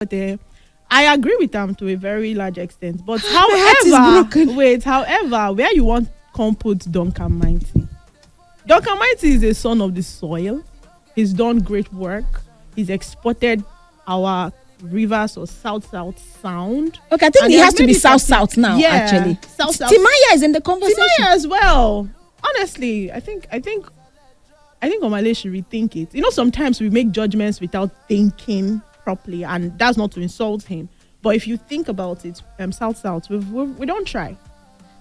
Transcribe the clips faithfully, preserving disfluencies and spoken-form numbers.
But uh, I agree with them to a very large extent. But however, wait, however, where you want come put Duncan Mighty? Duncan Mighty is a son of the soil. He's done great work. He's exported our rivers or south south sound. Okay, I think it has to be south south now. Yeah, actually, south south. Timaya is in the conversation. Timaya as well. Honestly, I think I think I think Omale should rethink it. You know, sometimes we make judgments without thinking properly, and that's not to insult him. But if you think about it, um, South South, we we, we don't try.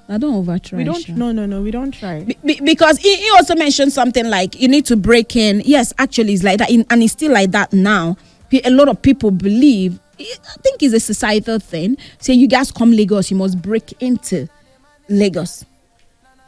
I don't over try. We don't. No, no, no. We don't try. Be- because he, he also mentioned something like you need to break in. Yes, actually, it's like that, in, and it's still like that now. A lot of people believe. I think it's a societal thing. Say you guys come Lagos, you must break into Lagos.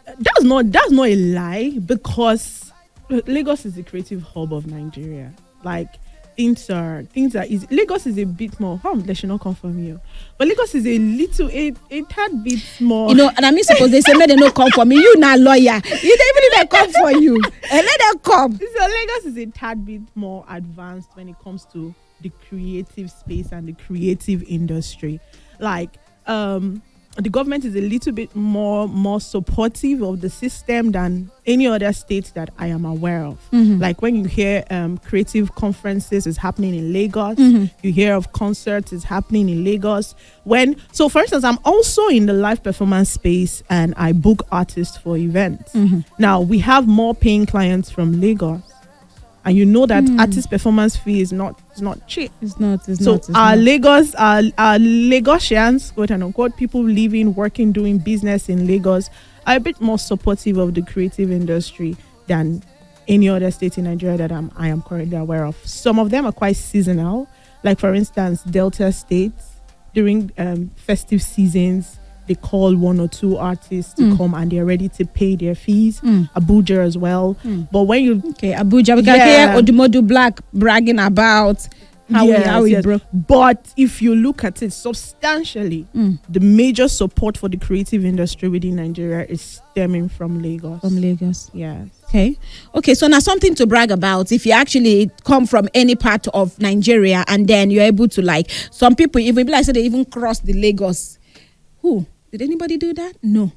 That's not that's not a lie, because Lagos is the creative hub of Nigeria. Like, things are things are easy. Lagos is a bit more. How they should not come for me, oh. But Lagos is a little a, a tad bit more. You know, and I mean, suppose they say, "May they not come for me." You not lawyer. You they even they come for you. And let them come. So Lagos is a tad bit more advanced when it comes to the creative space and the creative industry. Like, um, the government is a little bit more more supportive of the system than any other state that I am aware of. Mm-hmm. Like, when you hear um, creative conferences is happening in Lagos, mm-hmm, you hear of concerts is happening in Lagos. When so, for instance, I'm also in the live performance space and I book artists for events. Mm-hmm. Now we have more paying clients from Lagos, and you know that mm, artist performance fee is not is not cheap. It's not. It's so not, it's our not. Lagos, our, our Lagosians, quote and unquote, people living, working, doing business in Lagos are a bit more supportive of the creative industry than any other state in Nigeria that I'm, I am currently aware of. Some of them are quite seasonal. Like, for instance, Delta State, during um, festive seasons, they call one or two artists to mm, come and they're ready to pay their fees. Mm. Abuja as well. Mm. But when you okay, Abuja, we can yeah, hear Odumodu Black bragging about how yes, we how we yes. broke. But if you look at it substantially, mm, the major support for the creative industry within Nigeria is stemming from Lagos. From Lagos. Yes. Okay. Okay. So now something to brag about. If you actually come from any part of Nigeria and then you're able to, like, some people even be like, say they even cross the Lagos. Who did anybody do that? No.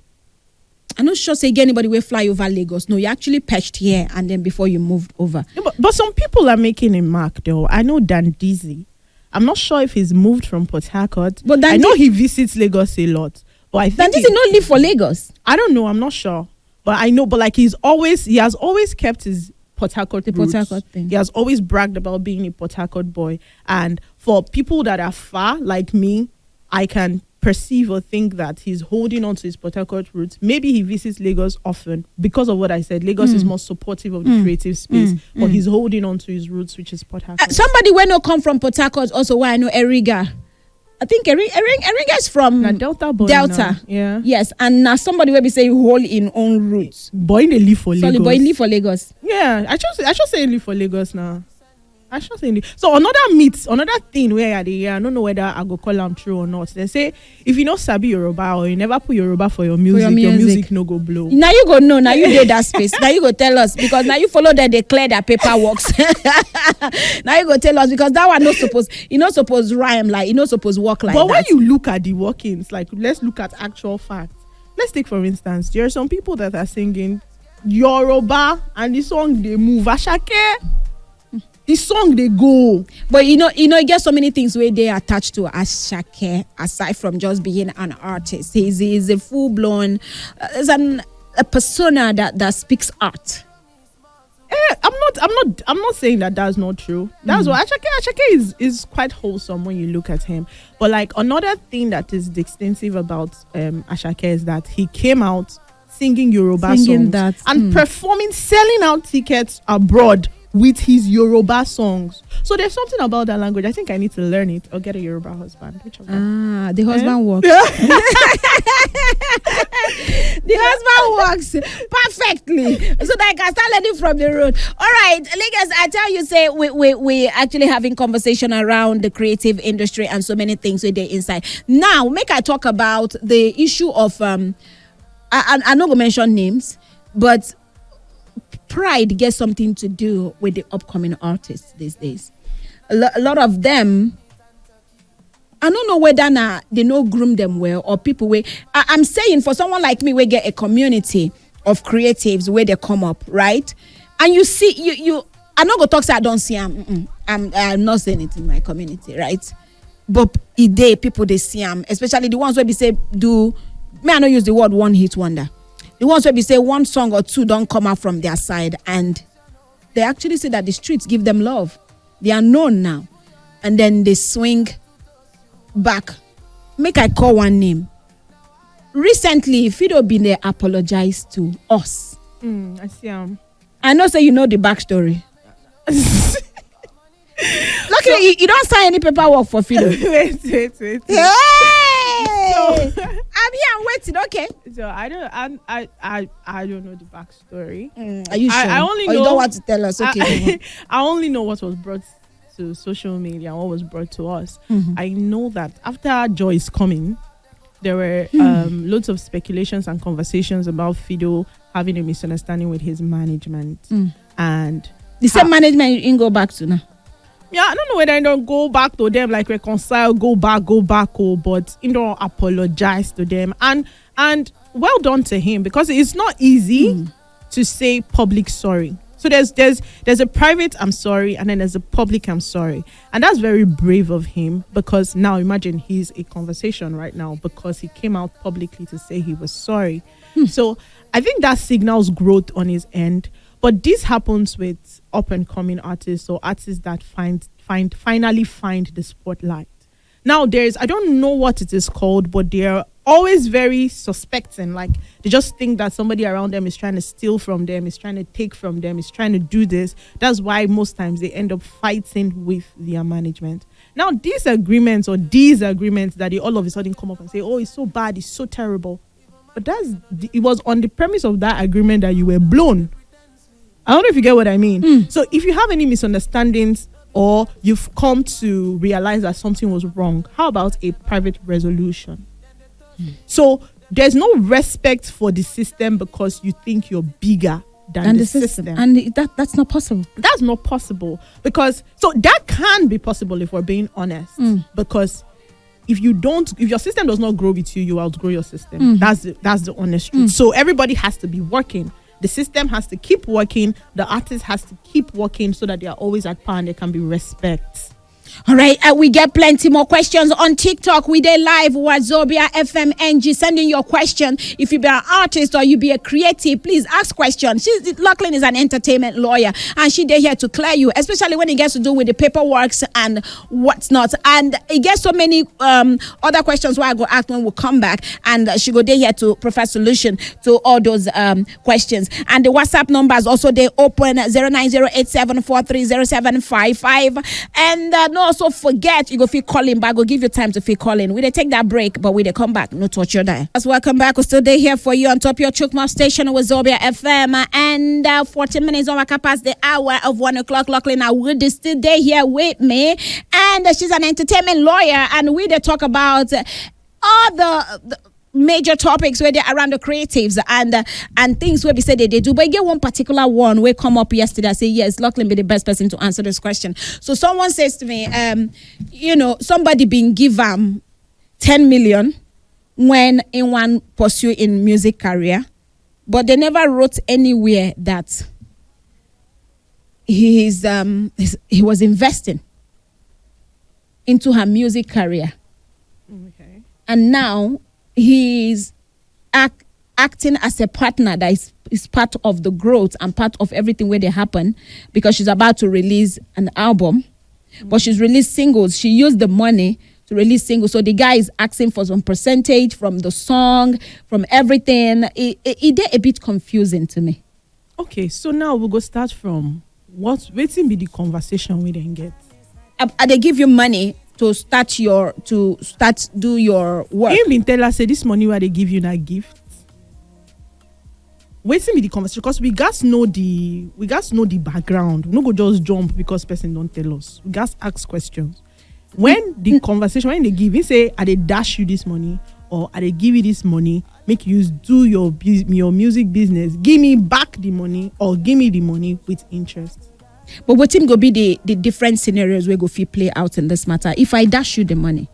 I'm not sure say get anybody will fly over Lagos. No, you actually perched here and then before you moved over. No, but, but some people are making a mark though. I know Dan Dizzy. I'm not sure if he's moved from Port Harcourt. But Dan I know he visits Lagos a lot. But I think Dan Dizzy he, not live for Lagos. I don't know. I'm not sure. But I know. But like he's always he has always kept his Port Harcourt the Port Harcourt thing. He has always bragged about being a Port Harcourt boy. And for people that are far like me, I can perceive or think that he's holding on to his Port Harcourt roots. Maybe he visits Lagos often because of what I said. Lagos mm, is more supportive of the mm, creative space, mm, but mm, he's holding on to his roots, which is Port Harcourt. Uh, somebody when no come from Port Harcourt also why I know Eriga. I think Eri- Eri- Eriga is from now Delta boy Delta. Now. Yeah. Yes, and now somebody will be saying hold in own roots. Boy, they live for Sorry, Lagos. Boy, live for Lagos. Yeah, I just I just say live for Lagos now. I sure say so another myth, another thing where I dey hear, I don't know whether I go call am true or not. They say if you no sabi Yoruba or you never put Yoruba for your music, your music no go blow. Now you go know. Now you dey that space. Now you go tell us because now you follow them. They clear their paperwork. Now you go tell us because that one no suppose. You no suppose rhyme like you no suppose work like but that. When you look at the workings, like let's look at actual facts. Let's take for instance, there are some people that are singing Yoruba and the song they move. Ashake, the song they go. But you know, you know, you get so many things where they attach to Ashake aside from just being an artist. He's he's a full blown, uh, is an a persona that that speaks art. Eh, I'm not, I'm not, I'm not saying that that's not true. That's mm. Why Ashake Ashake is is quite wholesome when you look at him. But like another thing that is distinctive about um, Ashake is that he came out singing Yoruba singing songs that, and mm. Performing, selling out tickets abroad with his Yoruba songs. So there's something about that language. I think I need to learn it or get a Yoruba husband. Which of them? Ah, the husband eh? Works. The husband works perfectly. So that I can start learning from the road. All right, Lagos, I tell you, say we we we actually having conversation around the creative industry and so many things with the inside. Now, make I talk about the issue of um I, I, I no go mention names, but pride gets something to do with the upcoming artists these days. A, lo- a lot of them I don't know whether na they no groom them well or people wey I, I'm saying for someone like me wey get a community of creatives where they come up, right? And you see, you you I no go talk say I don't see am. Mm-mm. I'm I'm not saying it in my community, right? But e dey people they see am, especially the ones where be say do me I no use the word one hit wonder. The ones where be say one song or two don't come out from their side and they actually say that the streets give them love. They are known now. And then they swing back. Make I call one name. Recently, Fido been there apologize to us. Mm, I see. Um, I know say you know the backstory. Luckily, you, you don't sign any paperwork for Fido. Wait, wait, wait. Hey! So- I'm here, I'm waiting. Okay. So I don't, I, I, I, I don't know the backstory. Mm, are you sure? I, I only Or know. You don't want to tell us? Okay. I, Move on. I only know what was brought to social media, what was brought to us. Mm-hmm. I know that after Joyce coming, there were Hmm. um, lots of speculations and conversations about Fido having a misunderstanding with his management. Mm. And The same management you go back to now. Yeah, I don't know whether I don't go back to them, like, reconcile, go back, go back, oh, but you know, apologize to them. And and well done to him, because it's not easy Mm. to say public sorry. So there's there's there's a private "I'm sorry," and then there's a public "I'm sorry," and that's very brave of him, because now imagine he's a conversation right now because he came out publicly to say he was sorry. So I think that signals growth on his end. But this happens with up and coming artists or artists that find find finally find the spotlight. Now there's, I don't know what it is called, but they're always very suspecting. Like, they just think that somebody around them is trying to steal from them, is trying to take from them, is trying to do this. That's why most times they end up fighting with their management. Now these agreements or these agreements that they all of a sudden come up and say, "Oh, it's so bad, it's so terrible," but that's the, it was on the premise of that agreement that you were blown. I don't know if you get what I mean. Mm. So if you have any misunderstandings or you've come to realize that something was wrong, how about a private resolution? So there's no respect for the system because you think you're bigger than, And the, the system. system. And it- that that's not possible. That's not possible, because so that can be possible if we're being honest. Mm. Because if you don't, if your system does not grow with you, you outgrow your system. Mm. That's the, that's the honest truth. Mm. So everybody has to be working. The system has to keep working. The artist has to keep working so that they are always at par and there can be respect. All right, uh, we get plenty more questions on TikTok. We dey live Wazobia F M N G. Send in your question. If you be an artist or you be a creative, please ask questions. She's Lachlan is an entertainment lawyer, and she dey here to clear you, especially when it gets to do with the paperworks and whatnot. And it gets so many um, other questions where I go ask when we come back, and uh, she go dey here to provide solution to all those um, questions. And the WhatsApp numbers also they open zero nine zero eight seven four three zero seven five five. And uh, no, also forget you go feel calling back. Go give you time to feel calling. We dey take that break, but we dey come back. No touch your dial. As welcome back. We still dey here for you on top your Chukma station with Zobia F M. And uh, fourteen minutes on waka past the hour of one o'clock. Lachlan, now we dey still dey here with me, and uh, she's an entertainment lawyer, and we dey talk about uh, all the, the major topics where they around the creatives and uh, and things where we say they, they do. But you get one particular one where come up yesterday. I say yes, Lachlan be the best person to answer this question. So someone says to me, um, you know, somebody been give um ten million when in one pursue in music career, but they never wrote anywhere that he is um he's- he was investing into her music career. Okay. And now he's act, acting as a partner that is, is part of the growth and part of everything where they happen, because she's about to release an album, but she's released singles. She used the money to release singles, so the guy is asking for some percentage from the song, from everything. It, it, it dey a bit confusing to me. Okay, so now we go start from what, wetin be the conversation we then get? I, I they give you money to start your to start do your work. Him been tell us say this money where they give you na gift. Wetin be the conversation? Because we gats know the we gats know the background. We no go just jump because person don't tell us. We gats ask questions. When the conversation, when they give, he say, "I dey dash you this money," or, "I dey give you this money, make you use do your bus- your music business. Give me back the money, or give me the money with interest." But what him go be the the different scenarios where go fit play out in this matter? If I dash you the money,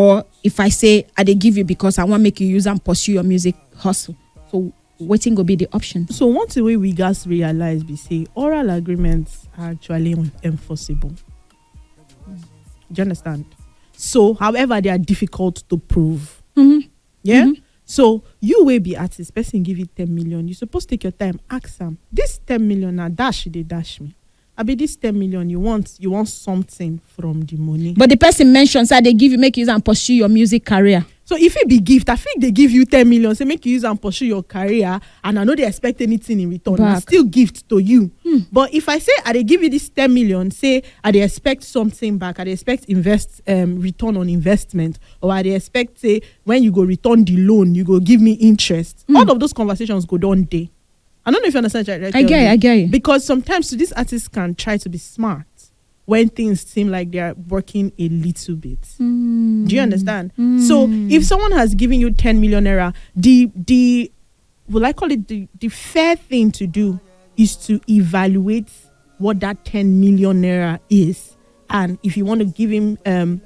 Or if I say I dey give you because I wan make you use am pursue your music hustle. So wetin go be the option? So one thing wey we gats realize be say oral agreements are actually en- enforceable. Do you understand? So, however, they are difficult to prove. Mm-hmm. Yeah. Mm-hmm. So you wey be artist, person give you ten million, you suppose take your time, ask am, this ten million na dash you dey dash me? I be this ten million, you want you want something from the money. But the person mention say I dey give you make you use am pursue your music career. So if it be gift, I think they give you ten million, say make you use am pursue your career, and I no dey expect anything in return. Na Back. Still gift to you. Hmm. But if I say I dey give you this ten million, say I dey expect something back, I dey expect invest um, return on investment, or I dey expect say when you go return the loan, you go give me interest. Hmm. All of those conversations go don dey. I don't know if you understand what I I get it, I get it. Because sometimes these artists can try to be smart when things seem like they are working a little bit. Do you understand? So if someone has given you ten million naira, the the will I call it the, the fair thing to do is to evaluate what that ten million naira is, and if you want to give him um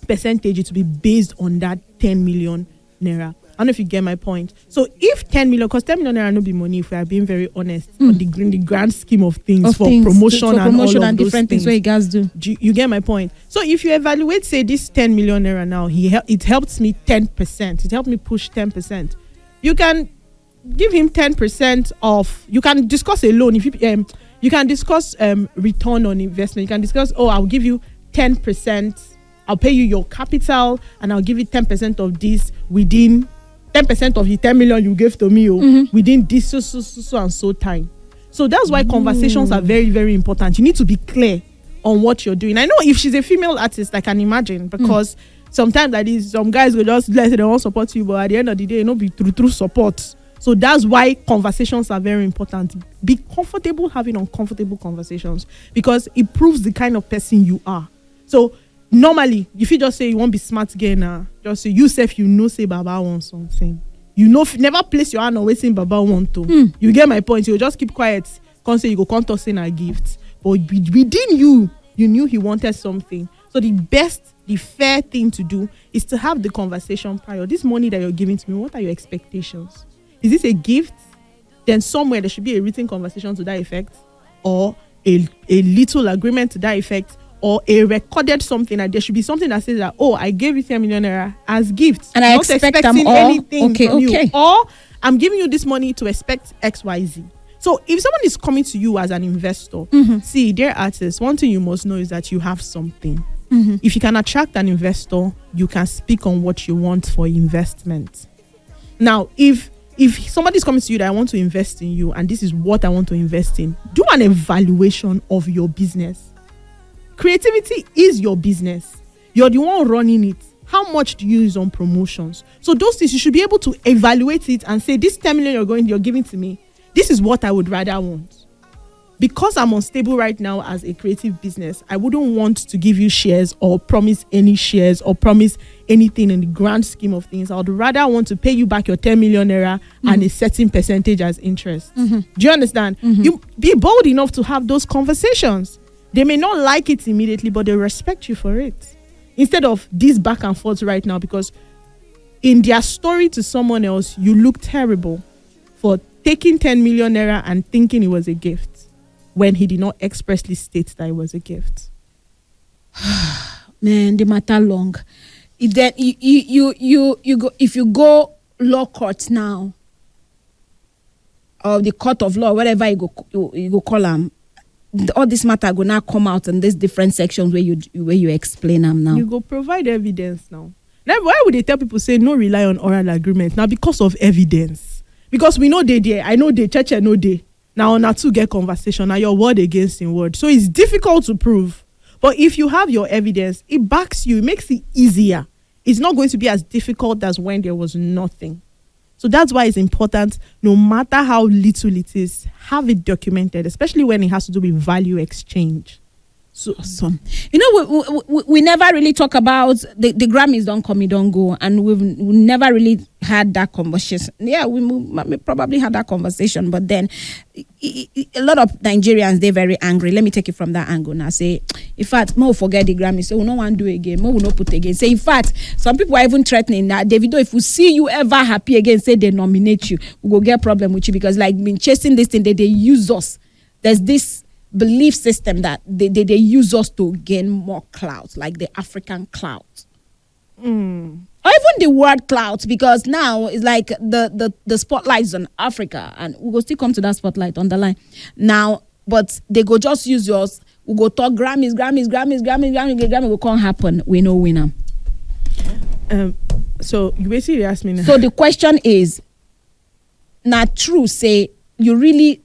percentage, it will be based on that ten million naira. I don't know if you get my point. So if ten million, because ten million naira no be money, if we are being very honest, on the in the grand scheme of things, Of for things, promotion for and promotion all of and those different things things. Wey you guys do. Do you, you get my point? So if you evaluate, say, this ten million naira now, he hel- it helps me ten percent. It helped me push ten percent. You can give him ten percent of, you can discuss a loan. If you um, you can discuss um return on investment. You can discuss, oh, I'll give you ten percent. I'll pay you your capital, and I'll give you ten percent of this within ten percent of the ten million you gave to me, oh, within this so, so so so and so time. So that's why conversations are very, very important. You need to be clear on what you're doing. I know if she's a female artist, I can imagine, because sometimes like this, some guys will just let they won't support you, but at the end of the day, no be true true support. So that's why conversations are very important. Be comfortable having uncomfortable conversations, because it proves the kind of person you are. So normally, if you just say you won't be smart girl now, just say you sef, you know say Baba wants something. You know, f- never place your hand on waiting Baba want to. You get my point. You just keep quiet. Can't say you go come talk say na gift. But with- within you, you knew he wanted something. So the best, the fair thing to do is to have the conversation prior. This money that you're giving to me, what are your expectations? Is this a gift? Then somewhere there should be a written conversation to that effect, or a, a little agreement to that effect, or a recorded something. That there should be something that says that, oh, I gave you ten million naira as gifts. And I Not expect am expecting all. Anything Okay, from you. Okay. Or I'm giving you this money to expect X Y Z. So if someone is coming to you as an investor, see, dear artist, one thing you must know is that you have something. If you can attract an investor, you can speak on what you want for investment. Now, if if somebody is coming to you that I want to invest in you and this is what I want to invest in, do an evaluation of your business. Creativity is your business. You're the one running it. How much do you use on promotions? So those things, you should be able to evaluate it and say, this ten million you're going, you're giving to me, this is what I would rather want. Because I'm unstable right now as a creative business, I wouldn't want to give you shares or promise any shares or promise anything in the grand scheme of things. I would rather want to pay you back your ten million naira and a certain percentage as interest. Do you understand? You be bold enough to have those conversations. They may not like it immediately, but they respect you for it. Instead of this back and forth right now, because in their story to someone else, you look terrible for taking ten million naira and thinking it was a gift when he did not expressly state that it was a gift. Man, the matter long. If then you you you you, you go if you go law court now, or the court of law, whatever you go you, you go call them, all this matter go now come out in these different sections where you where you explain them now. You go provide evidence now. Now, why would they tell people say no rely on oral agreement? Now, because of evidence. Because we know they there. I know they church, I know they. Now, on two get conversation. Now, your word against in word. So it's difficult to prove. But if you have your evidence, it backs you. It makes it easier. It's not going to be as difficult as when there was nothing. So that's why it's important, no matter how little it is, have it documented, especially when it has to do with value exchange. So awesome. You know, we, we, we, we never really talk about the, the Grammys don't come, you don't go, and we've we never really had that conversation. Yeah, we, we probably had that conversation, but then i- i- i- a lot of Nigerians, they're very angry. Let me take it from that angle now. Say, in fact, more forget the Grammy, so we no one do again, more we no put again. Say, in fact, some people are even threatening that, Davido, if we see you ever happy again, say they nominate you, we go get problem with you, because, like, been chasing this thing, they, they use us. There's this belief system that they, they, they use us to gain more clout, like the African clout. Or even the word clout, because now it's like the, the, the spotlight is on Africa, and we go still come to that spotlight on the line now, but they go just use yours. We go talk Grammys, Grammys, Grammys, Grammys, Grammys, Grammy go come happen. We know we know. Um, so you basically asked me now. So the question is, not true, say you really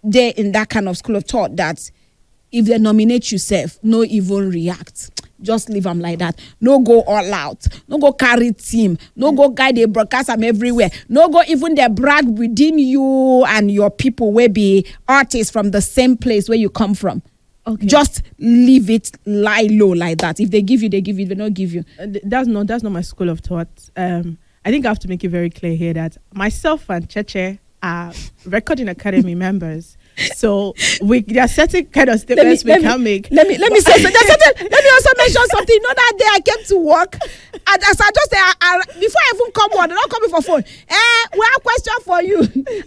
there in that kind of school of thought that if they nominate yourself, no even react. Just leave them like that. No go all out. No go carry team. No go guide the broadcast them everywhere. No go even they brag within you and your people will be artists from the same place where you come from. Okay. Just leave it lie low like that. If they give you, they give you. If they not give you, Uh, th- that's not that's not my school of thought. Um, I think I have to make it very clear here that myself and Cheche are Recording Academy members. So we there are certain kind of statements we let me, can make. Let me let me say so. There's something, let me also mention something. You know that day I came to work, and as I just say, I, I, before I even come on, they don't call me for phone. Eh, we have question for you.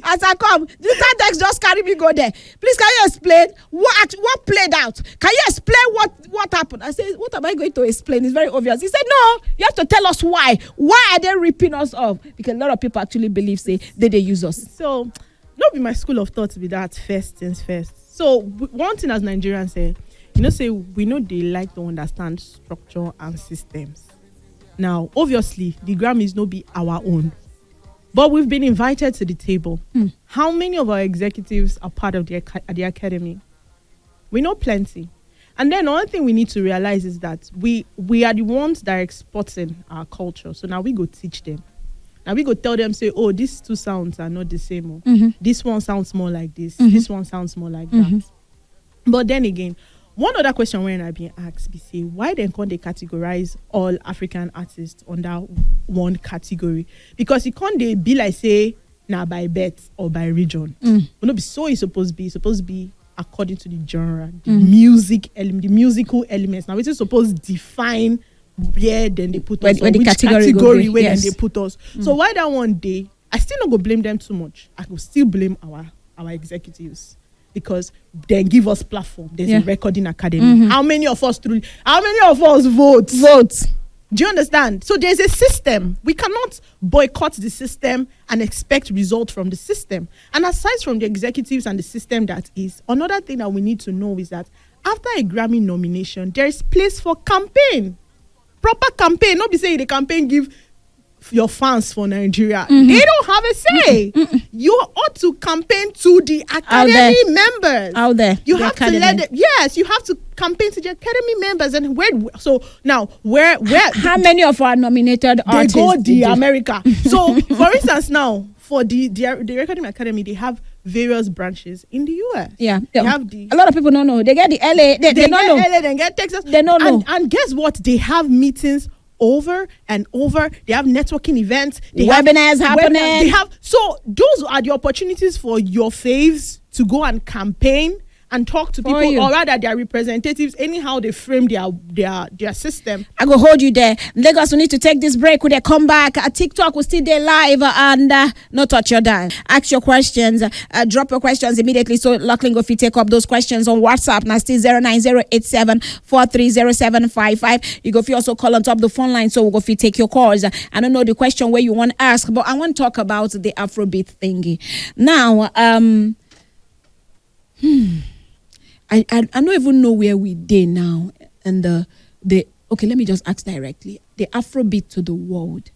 As I come, this time Dex just carry me go there. Please, can you explain what act- what played out? Can you explain what what happened? I said, what am I going to explain? It's very obvious. He said, no, you have to tell us why. Why are they ripping us off? Because a lot of people actually believe say they they use us. So, not be my school of thought be that first things first. So, w- one thing as Nigerians say, you know, say we know they like to understand structure and systems. Now, obviously, the Grammys no be our own, but we've been invited to the table. How many of our executives are part of the, aca- the academy? We know plenty. And then another thing we need to realize is that we we are the ones that are exporting our culture. So now we go teach them. Now we go tell them, say, oh, these two sounds are not the same. Oh. This one sounds more like this. This one sounds more like that. But then again, one other question when I been asked be say, why then can't they categorize all African artists under one category? Because it can't they be like say now by birth or by region. We no be so it's supposed to be. It's supposed to be according to the genre, the music element, the musical elements. Now it's supposed to define where then they put Where- us, where or the which category go category dey, where yes. then they put us. So why that one day? I still not go blame them too much. I go still blame our our executives because then give us platform. There's Yeah. a Recording Academy. How many of us through? How many of us vote? Vote. Do you understand? So there's a system. We cannot boycott the system and expect result from the system. And aside from the executives and the system that is, another thing that we need to know is that after a Grammy nomination, there is place for campaign. Proper campaign. Not be saying the campaign give your fans for Nigeria. They don't have a say. You ought to campaign to the academy members. Out there. You The have academy. to let them. Yes, you have to campaign to the academy members. And where? So now, where? Where? How many of our nominated They artists? go the did they- America. So, for instance, now for the the, the Recording Academy, they have various branches in the U S. Yeah, They yeah. have the A lot of people don't know. They get the L A. They, they, they don't get know. L A, they get Texas. They don't and, know. And guess what? They have meetings over and over. They have networking events. They Webinars have happening. They have so those are the opportunities for your faves to go and campaign and talk to For people, you. Or rather, their representatives. Anyhow they frame their their their system. I go hold you there. Lagos, we need to take this break. When they come back, uh, TikTok will still there live, uh, and uh, no touch your dime. Ask your questions. Uh, drop your questions immediately. So Lachlan go fit take up those questions on WhatsApp. Now still zero nine zero eight seven four three zero seven five five. You go fit also call on top the phone line. So we go fit take your calls. Uh, I don't know the question where you want to ask, but I want to talk about the Afrobeat thingy. Now, um, hmm, I, I I don't even know where we dey now. And the the okay, let me just ask directly. The Afrobeat to the world.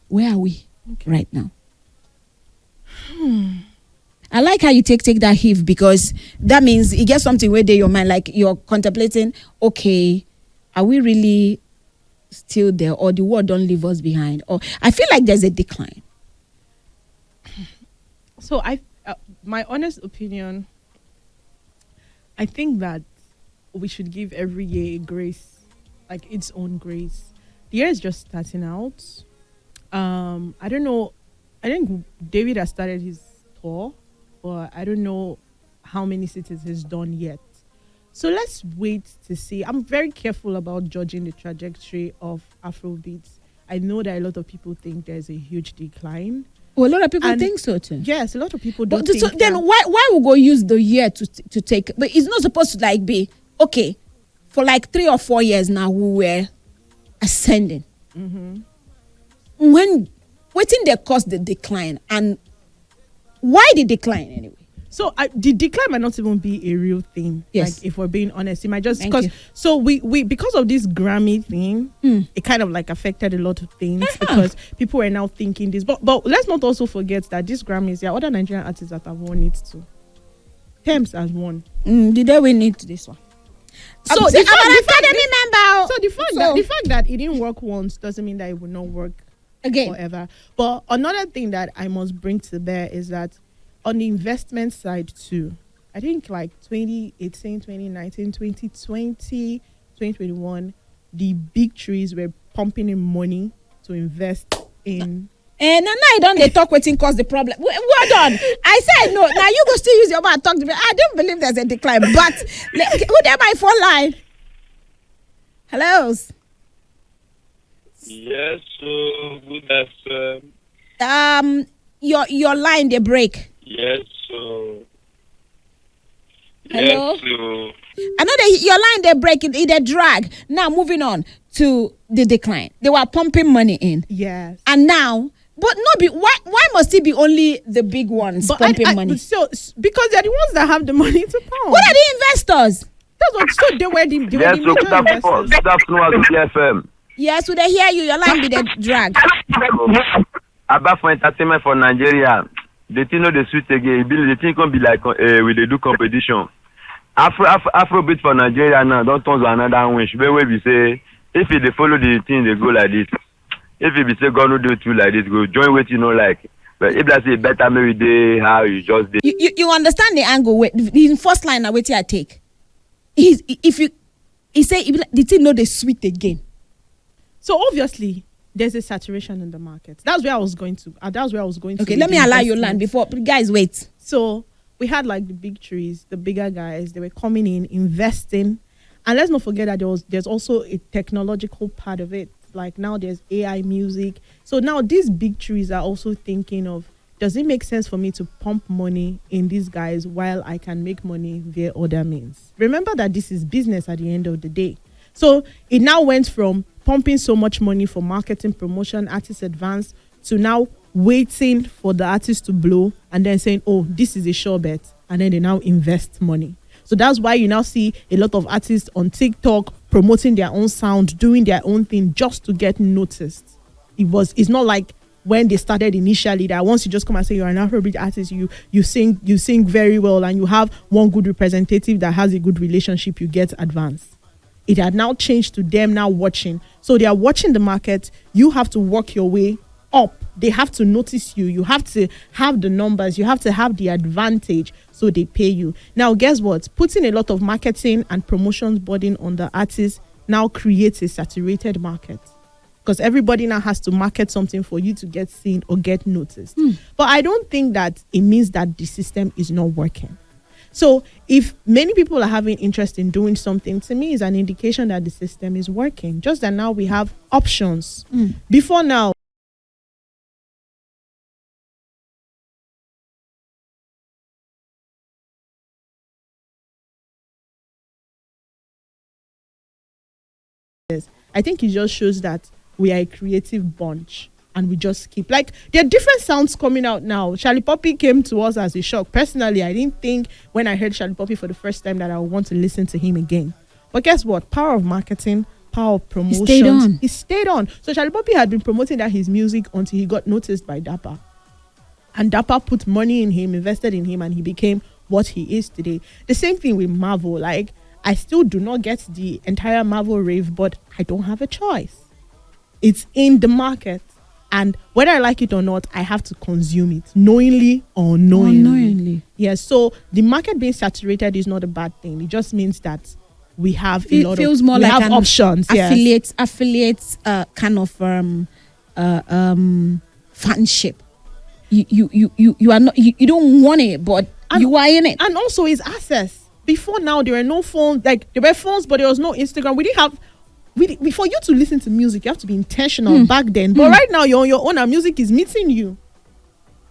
Where are we right now? I like how you take take that heave, because that means you get something where they your mind, like you're contemplating, okay, are we really still there, or the world don't leave us behind? Or I feel like there's a decline. So I, uh, my honest opinion, I think that we should give every year a grace, like its own grace. The year is just starting out. Um, I don't know. I think David has started his tour, but I don't know how many cities he's done yet. So let's wait to see. I'm very careful about judging the trajectory of Afrobeats. I know that a lot of people think there's a huge decline. Well, a lot of people And- think so too. Yes, a lot of people don't But so think then that. Why why we go use the year to to take? But it's not supposed to like be okay for like three or four years now. We were ascending. When wetin dey cause the decline and why the decline anyway? So I, the decline might not even be a real thing. Yes. Like, if we're being honest, it might just Thank because you. so we we because of this Grammy thing, Mm. it kind of like affected a lot of things because people are now thinking this. But but let's not also forget that these Grammys, there are other Nigerian artists that have won it too. Tems has won. Mm, the day we need this one. So So the the, fact- our the fact- academy member. So the fact So- that the fact that it didn't work once doesn't mean that it will not work Again, forever. But another thing that I must bring to bear is that on the investment side too, I think like twenty eighteen, twenty nineteen, twenty twenty, twenty twenty-one, the big trees were pumping in money to invest in. And now, now I don't they talk waiting cause the problem. Well done. I said no. Now you go still use your mouth talk to me. I don't believe there's a decline. But le- who there my phone line? Hello. Yes, so good afternoon. Um, your your line they break. Yes, so. Hello? Yes, so. I know that your line they break it, it a drag. Now moving on to the decline. They were pumping money in, Yes. And now, but not be why? Why must it be only the big ones But I- pumping I- money? So s- because they're the ones that have the money to pump. What are the investors? That's what. So they were the, they were Yes, the so major good afternoon, investors. good afternoon, Azuki F M. Yes, we they hear you. Your line be the drag. About for entertainment for Nigeria, the thing no dey sweet again. E be the thing come be like uh, we dey do competition. Afro Afro Afrobeat for Nigeria now don turn to another winch. Wey wey be say if you dey follow the thing dey go like this, if you be say God no dey with you like this, go join wetin you no like. But if that say better make we dey how you just dey. You, you, you understand the angle? Wait, the first line now wait till I take. He's if you he say he be like, the thing no dey sweet again. So obviously, there's a saturation in the market. That's where I was going to. Uh, that's where I was going to. Okay, with let me the allow you investment. Land before, guys. Wait. So we had like the big trees, the bigger guys. They were coming in, investing, and let's not forget that there was there's also a technological part of it. Like now, there's A I music. So now these big trees are also thinking of, does it make sense for me to pump money in these guys while I can make money via other means? Remember that this is business at the end of the day. So it now went from pumping so much money for marketing, promotion, artist advance to now waiting for the artist to blow and then saying, "Oh, this is a sure bet," and then they now invest money. So that's why you now see a lot of artists on TikTok promoting their own sound, doing their own thing just to get noticed. It was it's not like when they started initially that once you just come and say you're an Afrobeat artist, you you sing you sing very well and you have one good representative that has a good relationship, you get advance. It had now changed to them now watching. So they are watching the market. You have to work your way up. They have to notice you. You have to have the numbers. You have to have the advantage. So they pay you. Now, guess what? Putting a lot of marketing and promotions burden on the artist now creates a saturated market because everybody now has to market something for you to get seen or get noticed. But I don't think that it means that the system is not working. So if many people are having interest in doing something, to me is an indication that the system is working. Just that now we have options. Before now, I think it just shows that we are a creative bunch and we just keep, like, there are different sounds coming out now. Charlie Poppy came to us as a shock. Personally, I didn't think when I heard Charlie Poppy for the first time that I would want to listen to him again. But guess what? Power of marketing, power of promotion. Stayed on. He stayed on. So Charlie Poppy had been promoting that his music until he got noticed by DAPA. And DAPA put money in him, invested in him, and he became what he is today. The same thing with Marvel. Like, I still do not get the entire Marvel rave, but I don't have a choice. It's in the market. And whether I like it or not, I have to consume it, knowingly or unknowingly. Unknowingly. Yes, so the market being saturated is not a bad thing. It just means that We have a It lot feels of more we like have an options. Yes. Affiliate, affiliate, uh, kind of, um, uh, um, fanship. You, you, you, you, you are not. You, you don't want it, but And you are in it. And also, it's access. Before now, there were no phones. Like, there were phones, but there was no Instagram. We didn't have. We, di- for you to listen to music, you have to be intentional back then. But right now, you're on your own, and music is meeting you.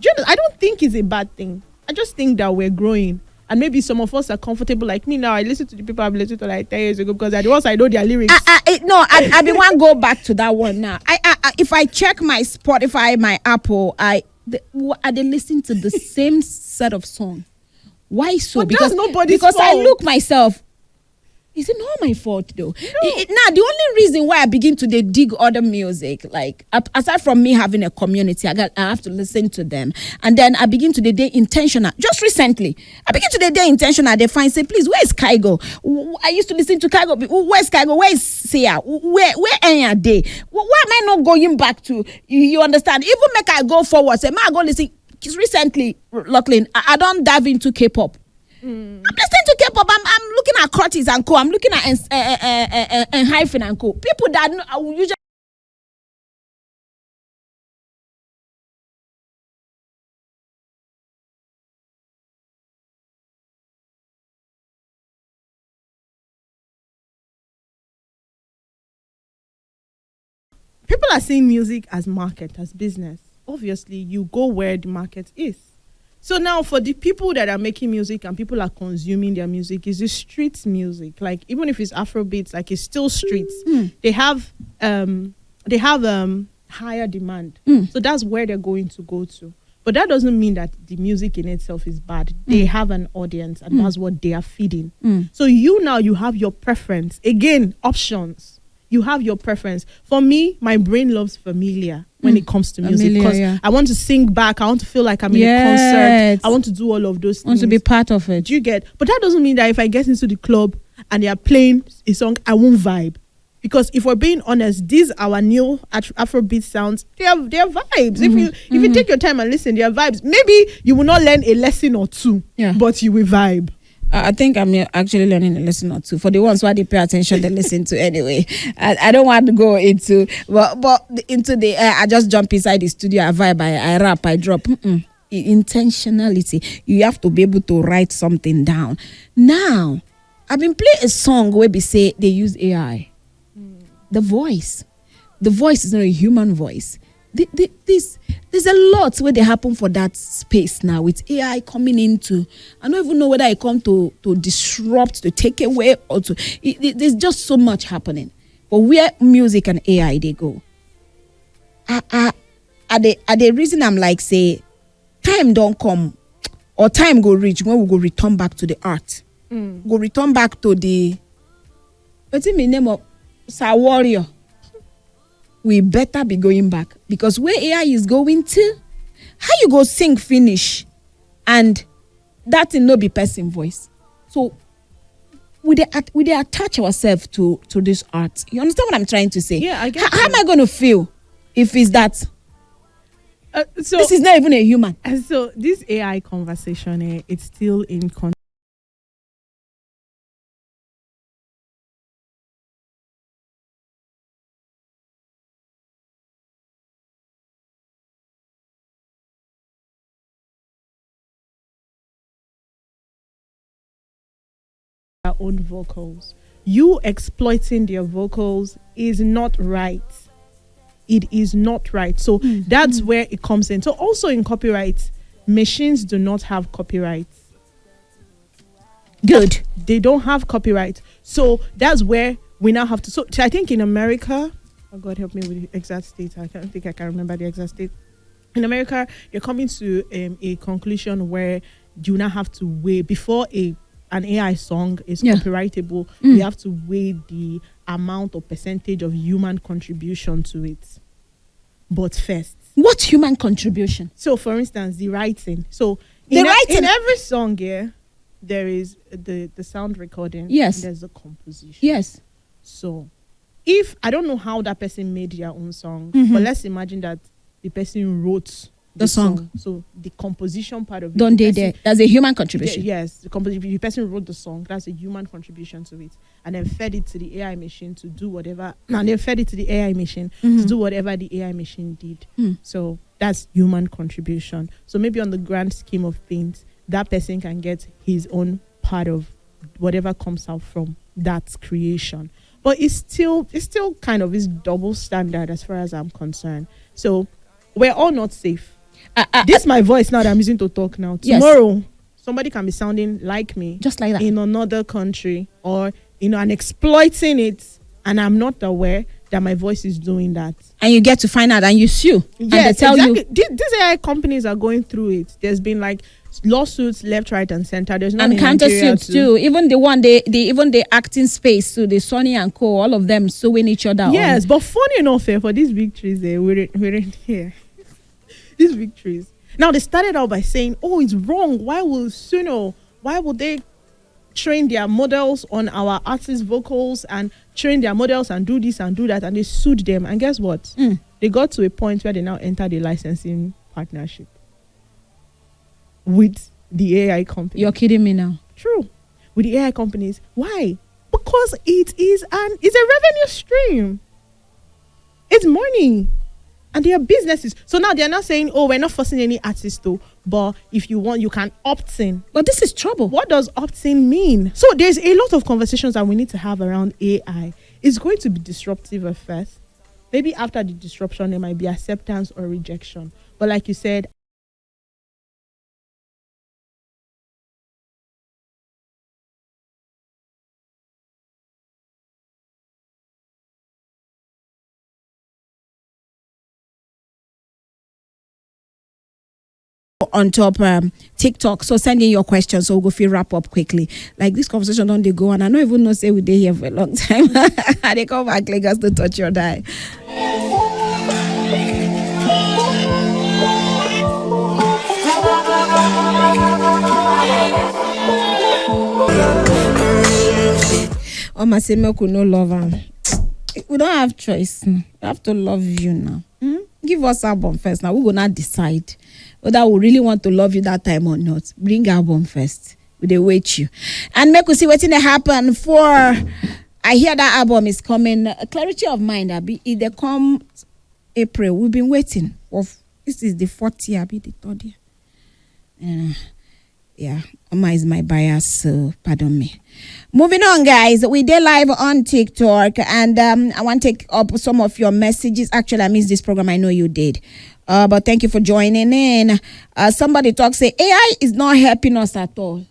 Do you know, I don't think it's a bad thing. I just think that we're growing. And maybe some of us are comfortable. Like me now, I listen to the people I've listened to like ten years ago because I, once I know their lyrics. I, I, I- no, I, I be one go back to that one now. I, I, I if I check my Spotify, my Apple, I the, wh- I dey listen to the same set of song. Why so? But that's Because nobody's because I fault. Look myself. Is it not my fault though? It, it- now the only reason why I begin to dey dig other music, like, ap- aside from me having a community, I got I have to listen to them, and then I begin to dey dey intentional. Just recently, I begin to dey dey intentional. They find say, please, where is Kaigo? W- w- I used to listen to Kaigo. Be- w- Where's Kaigo? Where is Sia? W- Where where Enya dey? W- Why am I not going back to? You, you understand? Even make I go forward. Say, ma, I go listen. Just recently, Lachlan, I, I don't dive into K-pop. I'm listening to K-pop. I'm, I'm looking at Curtis and Co. I'm looking at en, uh, uh, uh, uh, Hyphen and Co. People that know, I will usually People are seeing music as market, as business. Obviously, you go where the market is. So now, for the people that are making music and people are consuming their music, is the street music. Like, even if it's Afrobeats, like, it's still streets. They have um they have um higher demand. So that's where they're going to go to. But that doesn't mean that the music in itself is bad. They have an audience, and that's what they are feeding. So you now, you have your preference. Again, options. You have your preference. For me, my brain loves familiar when it comes to music, Familiar, because yeah. I want to sing back. I want to feel like I'm in a concert. Yes. I want to do all of those Want things. To be part of it. Do you get? But that doesn't mean that if I get into the club and they are playing a song, I won't vibe. Because if we're being honest, these our new Af- Afrobeat sounds. They are they are vibes. If you if you take your time and listen, they are vibes. Maybe you will not learn a lesson or two, Yeah. But you will vibe. I I think I'm actually learning a lesson or two. For the ones who they pay attention, they listen to anyway. I, I don't want to go into, but but into the uh, I just jump inside the studio, I vibe, I, I rap, I drop. Mm-mm. I- Intentionality. You have to be able to write something down. Now, I've been playing a song where we say they use A I. The voice. The voice is not a human voice. The, the, this there's a lot where they happen for that space now with A I coming into. I don't even know whether I come to to disrupt, to take away, or to. It, it- there's just so much happening. But where music and A I they go, I I I the I the reason I'm like say time don't come or time go reach when we go return back to the art. Go return back to the what's in the name of Sir Warrior. We better be going back because where A I is going to, how you go sing finish and that thing no be person voice. So we dey at, we dey attach ourselves to to this art. You understand what I'm trying to say? Yeah, I get How, how am you. I going to feel if it's that Uh, so this is not even a human? And so this A I conversation, eh, it's still in con- their own vocals. You exploiting their vocals is not right. It is not right. So that's where it comes in. So also in copyright, machines do not have copyright. Good. They don't have copyright. So that's where we now have to. So I think in America, oh God, help me with the exact state. I can't think I can remember the exact state. In America, they're coming to um, a conclusion where you now have to weigh before a an A I song is Yeah. copyrightable. You have to weigh the amount or percentage of human contribution to it. But first, What human contribution? So, for instance, the writing. So, The in, e- writing. In every song here, there is the the sound recording. Yes. And there's the composition. Yes. So, if I don't know how that person made their own song, but let's imagine that the person wrote The song. So the composition part of it, Don't the they person- there? That's a human the- contribution. Yes, the composition. The person wrote the song. That's a human contribution to it, and then fed it to the A I machine to do whatever. And then fed it to the A I machine to Mhm. do whatever the A I machine did. Mm. So that's human contribution. So maybe on the grand scheme of things, that person can get his own part of whatever comes out from that creation. But it's still it's still kind of this double standard as far as I'm concerned. So we're all not safe. I, I, This my voice now that I'm using to talk now. Yes. Tomorrow, somebody can be sounding like me just like that. in another country, or you know, and exploiting it, and I'm not aware that my voice is doing that. And you get to find out and you sue. And they Yes, tell you. Exactly. These, these A I companies are going through it. There's been like lawsuits left, right, and center. There's not And in Nigeria countersuits too. Even the one they, they even the acting space, so the Sonny and Co, all of them suing each other. on- Yes, but funny enough, eh, for these victories, eh, we're we're in here. These victories. Now they started out by saying, "Oh, it's wrong. Why will Suno? Why would they train their models on our artists' vocals and train their models and do this and do that?" And they sued them. And guess what? Mm. They got to a point where they now entered a licensing partnership with the A I company. You're kidding me now. True. With the A I companies. Why? Because it is an it's a revenue stream. It's money. And they are businesses. So now they're not saying, "Oh, we're not forcing any artist though." But if you want, you can opt in. But this is trouble. What does opt in mean? So there's a lot of conversations that we need to have around A I. It's going to be disruptive at first. Maybe after the disruption, there might be acceptance or rejection. But like you said, On top um, TikTok. So send in your questions so we'll go feel wrap up quickly. Like this conversation don't they go on. I don't even know say we dey here for a long time. I they come back Lagos to touch your die. Oma say make we no love am. We don't have choice. We have to love you now. Hmm? Give us album first now. We go now decide whether we really want to love you that time or not. Bring album first. We dey wait you. And make we see wetin dey happen for I hear that album is coming. Uh, Clarity of Mind, abi e dey come April. We've been waiting. Of this is the fourth year, be the third year. Uh, yeah, Oma is my bias, so pardon me. Moving on, guys. We dey live on TikTok, and um, I want to take up some of your messages. Actually, I missed this program. I know you did. Uh, but thank you for joining in. Uh, somebody talk say A I is not helping us at all.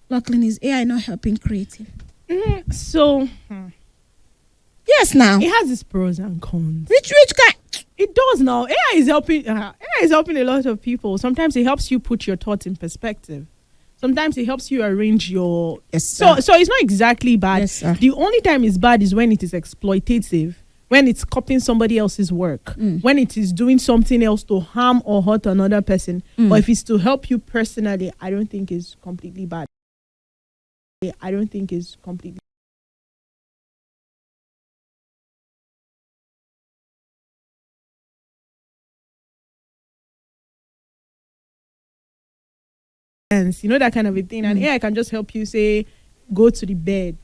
Lachlan, is A I not helping creative? Mm, so hmm. Yes, now. It has its pros and cons. Which which kind? It does now. A I is helping. Uh, A I is helping a lot of people. Sometimes it helps you put your thoughts in perspective. Sometimes it helps you arrange your. Yes, So sir. So it's not exactly bad. Yes, sir. The only time it's bad is when it is exploitative, when it's copying somebody else's work, Mm. when it is doing something else to harm or hurt another person. Mm. But if it's to help you personally, I don't think it's completely bad. I don't think it's completely. Sense. You know that kind of a thing. And Mm. A I can just help you say, "Go to the bed,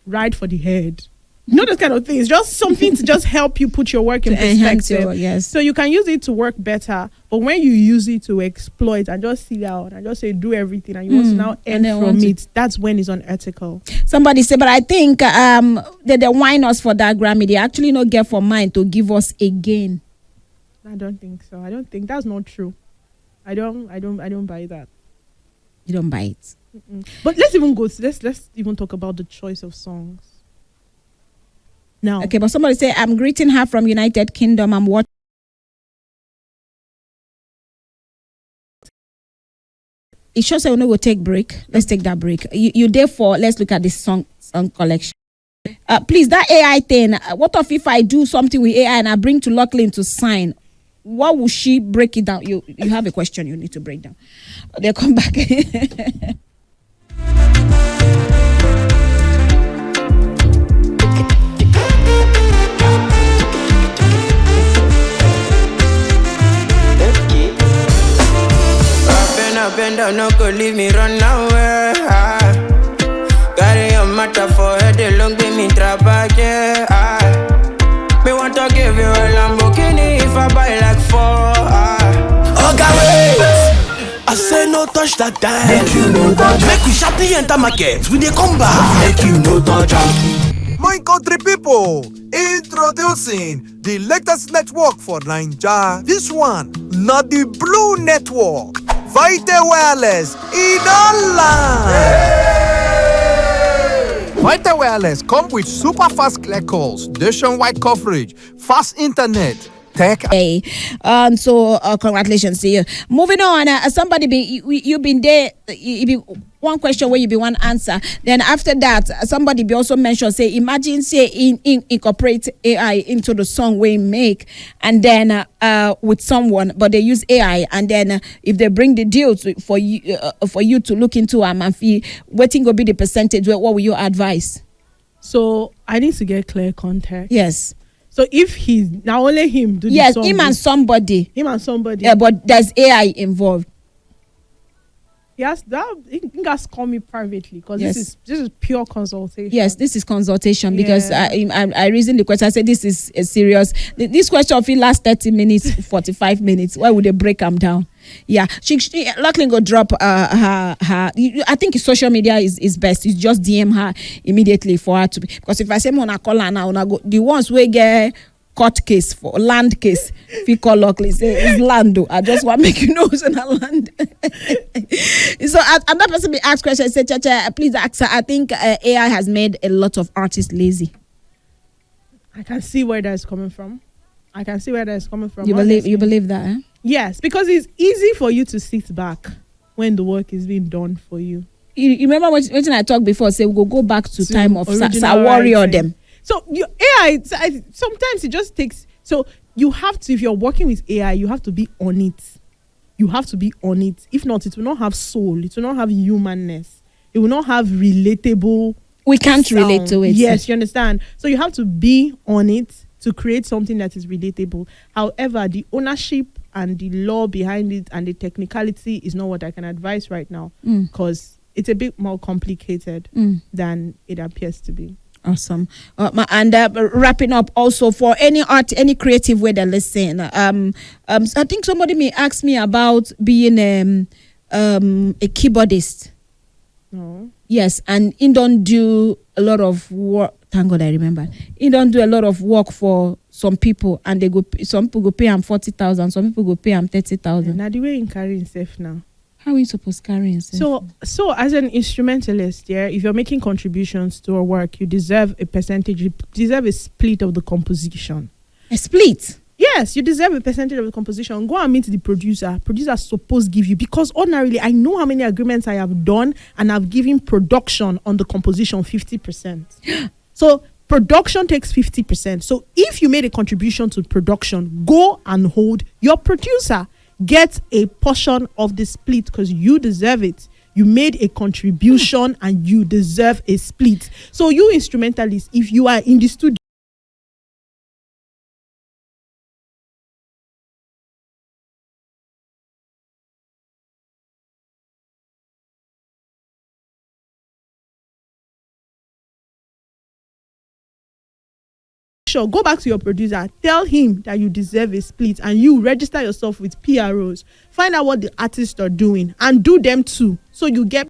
ride for the head." You know those kind of things. Just something to just help you put your work in To enhance perspective. Your, yes. So you can use it to work better. But when you use it to exploit and just sit down and just say, "Do everything," and you want to Mm, now and earn then from want to it, that's when it's unethical. Somebody said, but I think um they, they whine us for that Grammy. They actually not get for mine to give us again. I don't think so. I don't think that's not true. I don't. I don't. I don't buy that. You don't buy it. Mm-mm. But let's even go. To, let's let's even talk about the choice of songs. Now, Okay, but somebody say I'm greeting her from United Kingdom. I'm watching. It shows that we no go take break. Let's take that break. You, you there for? Let's look at this song song collection. Uh, please, that A I thing. Uh, what of if I do something with A I and I bring to Lachlan to sign? What will she break it down? You you have a question you need to break down. They come back. No go leave me run away. Ah. Carry your matter for head, they long be me trap back, yeah. Ah. Me want to give you a Lamborghini if I buy like four. Ah. Oga, wait. I say no touch that time. Make you no touch. Make we sharply enter market. We dey come back. Make you no touch am. My country people, introducing the latest network for Naija. This one, not the Blue Network. Vita Wireless in all land. Vita Wireless come with super fast clear calls, nationwide coverage, fast internet, tech. Hey, um, so uh, congratulations to you. Moving on, uh, somebody be you, you been there. You, you be one question where you be one answer. Then after that, uh, somebody be also mentioned say, imagine say in, in incorporate A I into the song we make, and then uh, uh, with someone, but they use A I, and then uh, if they bring the deal to, for you uh, for you to look into am and fee, wetin go be the percentage? What, what will you advise? So I need to get clear context. Yes. So if he, now only him do the Yes, song, him and somebody. Him and somebody. Yeah, but there's A I involved. Yes, that he, he has called me privately because Yes. this is this is pure consultation. Yes, this is consultation because Yeah. I, I I reason the question. I said this is a serious. th- This question fit last thirty minutes, forty-five minutes. Why would they break am down? Yeah, she, she Lachlan go drop uh, her her. You- you- I think social media is is best. You just D M her immediately for her to be, because if I say Mona call her now, una go the ones wey get court case for land case. If you call Lachlan, say it's land. Though. I just want make you know it's not land. So uh, another person be asked question. Say, Chacha, please ask her. I think uh, A I has made a lot of artists lazy. I can see where that's coming from. I can see where that's coming from. You believe? You Honestly. Believe that? Eh? Yes, because it's easy for you to sit back when the work is being done for you. You, you remember what, what I talked before? Say we go go back to To time of Sa- original Sa- Warrior writing. Them. So you A I it's- I, sometimes it just takes. So you have to, if you're working with A I, you have to be on it. You have to be on it. If not, it will not have soul. It will not have humanness. It will not have relatable. We can't relate sound. To it. Yes, you understand. So you have to be on it to create something that is relatable. However, the ownership and the law behind it and the technicality is not what I can advise right now Mm. because it's a bit more complicated Mm. than it appears to be. Awesome. Uh, ma- and uh, wrapping up also for any art, any creative way they listen. Um, um, so I think somebody may ask me about being um, um, a keyboardist. No. Yes, and he don't do a lot of work. Thank God I remember. He don't do a lot of work for some people, and they go. Some people go pay him forty thousand. Some people go pay him thirty thousand. Now the way he carry himself now. How he supposed to carry himself? So, so as an instrumentalist, yeah, if you're making contributions to a work, you deserve a percentage. You deserve a split of the composition. A split. Yes, you deserve a percentage of the composition. Go and meet the producer. Producer supposed give you, because ordinarily I know how many agreements I have done and I've given production on the composition fifty percent. So production takes fifty percent. So if you made a contribution to production, go and hold your producer. Get a portion of the split because you deserve it. You made a contribution and you deserve a split. So you instrumentalists, if you are in the studio, sure, go back to your producer, tell him that you deserve a split, and you register yourself with P R Os. Find out what the artists are doing and do them too, so you get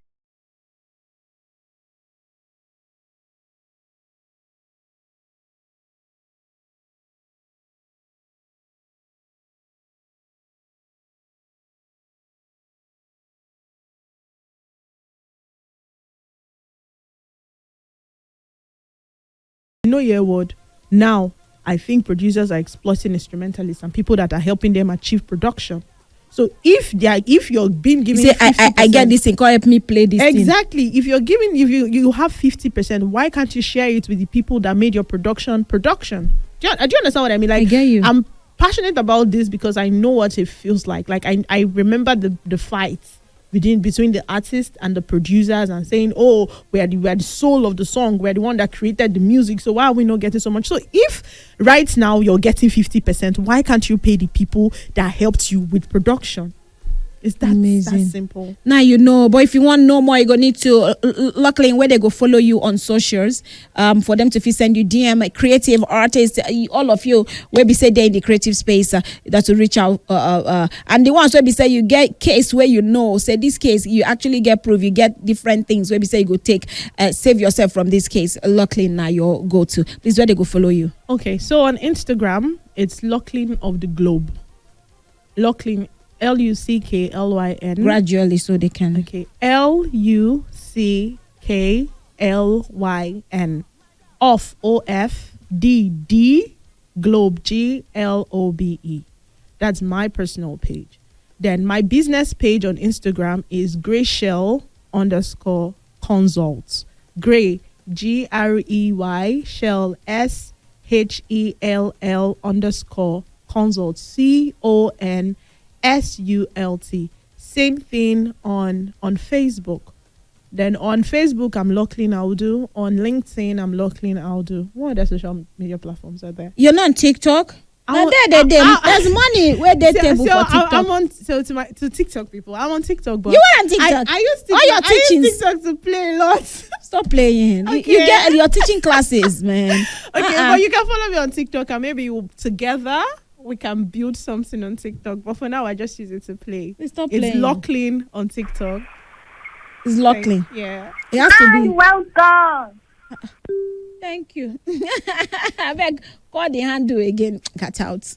No hear word. Now, I think producers are exploiting instrumentalists and people that are helping them achieve production. So if they are, if you're being given, say, I, I, I get fifty percent, this thing. Come help me play this thing. Exactly. If you're giving, if you you have fifty percent, why can't you share it with the people that made your production production? Do you, do you understand what I mean? Like, I get you. I'm passionate about this because I know what it feels like. Like I, I remember the the fight between between the artists and the producers and saying, "Oh, we are the, we are the soul of the song. We are the one that created the music. So why are we not getting so much?" So if right now you're getting fifty percent, why can't you pay the people that helped you with production? It's that, amazing. That simple. Now you know, but if you want know more, you go need to uh, l- l- luckily where they go follow you on socials, um, for them to fit send you D M, creative artists, uh, all of you where be say they in the creative space, uh, that will reach out, uh, uh, uh, and the ones where be say you get case where you know say this case you actually get proof, you get different things where be say you go take, uh, save yourself from this case. Luckily now you go to, please, where they go follow you. Okay, so on Instagram it's Lachlan of the Globe. Lachlan, L U C K L Y N. Gradually, so they can. Okay, L U C K L Y N. Off, O F, D D, Globe, G L O B E. That's my personal page. Then my business page on Instagram is Greyshell underscore consults. Grey, G R E Y, Shell, S H E L L underscore consult, C O N S U L T. Same thing on on Facebook. Then on Facebook, I'm Lachlan Audu. On LinkedIn, I'm Lachlan Audu. What other social media platforms are there? You're not on TikTok? I Now want- there, there, I- there. I- There's money where they So, table so for I- TikTok. I'm on so to my to TikTok people. I'm on TikTok, but You are on TikTok. I, I use TikTok. All your I use teachings. TikTok to play a lot. Stop playing. You, you Okay. Get your teaching classes, man. Okay, Uh-uh. But you can follow me on TikTok, and maybe we'll, together we can build something on TikTok. But for now, I just use it to play. Please stop It's playing. Lachlan on TikTok. It's Lachlan. Yeah. It has to be. Well done. Thank you. I beg, call the handle again. Cut out.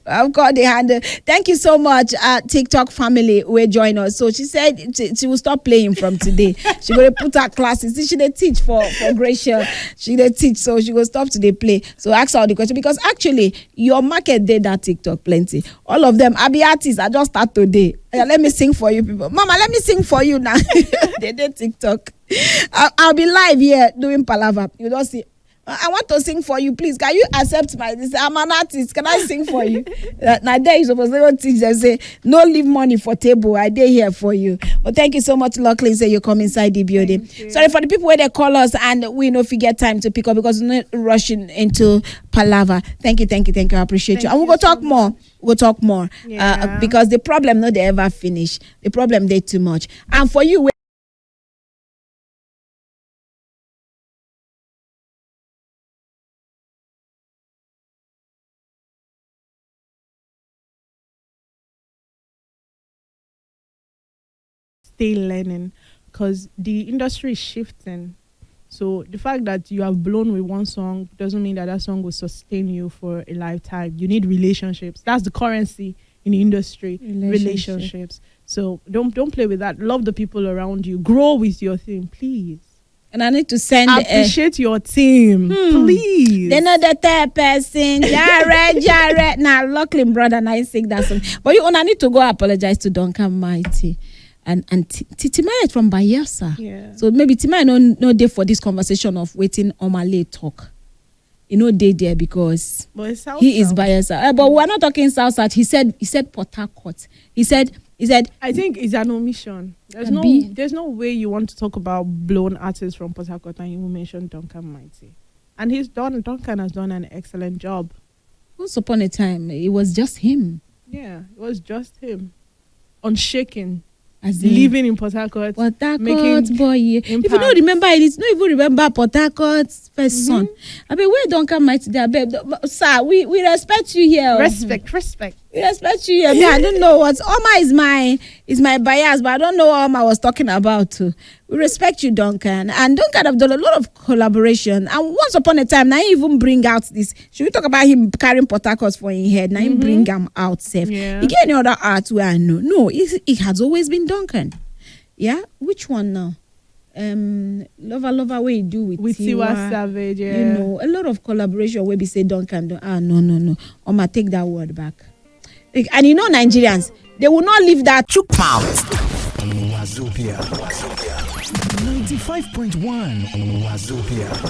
I've called the handle. Thank you so much, uh, TikTok family. Will join us. So she said she, she will stop playing from today. She going to put her classes. She they teach for for Gracia. She they teach, so she will stop today play. So ask her the question because actually your market did that TikTok plenty. All of them, I be artists. I just start today. Yeah, let me sing for you people. Mama, let me sing for you now. They did TikTok. I'll, I'll be live here doing palava. You don't see. I I want to sing for you, please. Can you accept my? This I'm an artist. Can I sing for you? Uh, now there you supposed to teach them say no leave money for table. I dey here for you. But thank you so much, Lachlan. Say you come inside the building. Thank you. Sorry for the people where they call us and we know if we get time to pick up because we're not rushing into palava. Thank you, thank you, thank you. I appreciate you. Thank And we'll you go talk so more. Much. We'll talk more uh, Yeah. Because the problem not they ever finish. The problem they too much. And for you, stay learning because the industry is shifting. So the fact that you have blown with one song doesn't mean that that song will sustain you for a lifetime. You need relationships. That's the currency in the industry. Relationships. Relationships. So don't don't play with that. Love the people around you. Grow with your team, please. And I need to send. Appreciate uh, your team, hmm. Please. They know the third person. Jared, Jared. Now, Lachlan brother, and I sing that song. But you, I need to go apologize to Duncan Mighty and and T- Titi Mayet from Bayelsa. Yeah. So maybe Tima no no dey for this conversation of waiting on my late talk. You know they there because but it's South he is South. Bayelsa. Uh, but we're not talking South South. He said he said Port Harcourt. He said he said I think it's an omission. There's no Abi? There's no way you want to talk about blown artists from Port Harcourt and you mention Duncan Mighty. And he's done Duncan has done an excellent job. Once upon a time, it was just him. Yeah, it was just him. Unshaken. As in, living in Port Harcourt, Port Harcourt making boy. Yeah. If you impact. Don't remember it, it's not even remember Port Harcourt first son. I mean, where don't come my today, babe? Sir, we, we respect you here. Respect, respect. We respect you here. Me, I don't know what Oma is my is my bias, but I don't know what Oma was talking about too. We respect you, Duncan. And Duncan have done a lot of collaboration. And once upon a time, now he even bring out this. Should we talk about him carrying Port Harcourt for his head? Now he bring him out safe. Yeah. He get any other art where I know? No, it, it has always been Duncan. Yeah? Which one now? Um, lover, lover, what you do with With Tiwa Tiwa. Savage, yeah. You know, a lot of collaboration where we say Duncan. Don't, ah, no, no, no. Oma, take that word back. Like, and you know, Nigerians, they will not leave that. Chook mouth. Wazobia. Ninety-five point one Wazobia.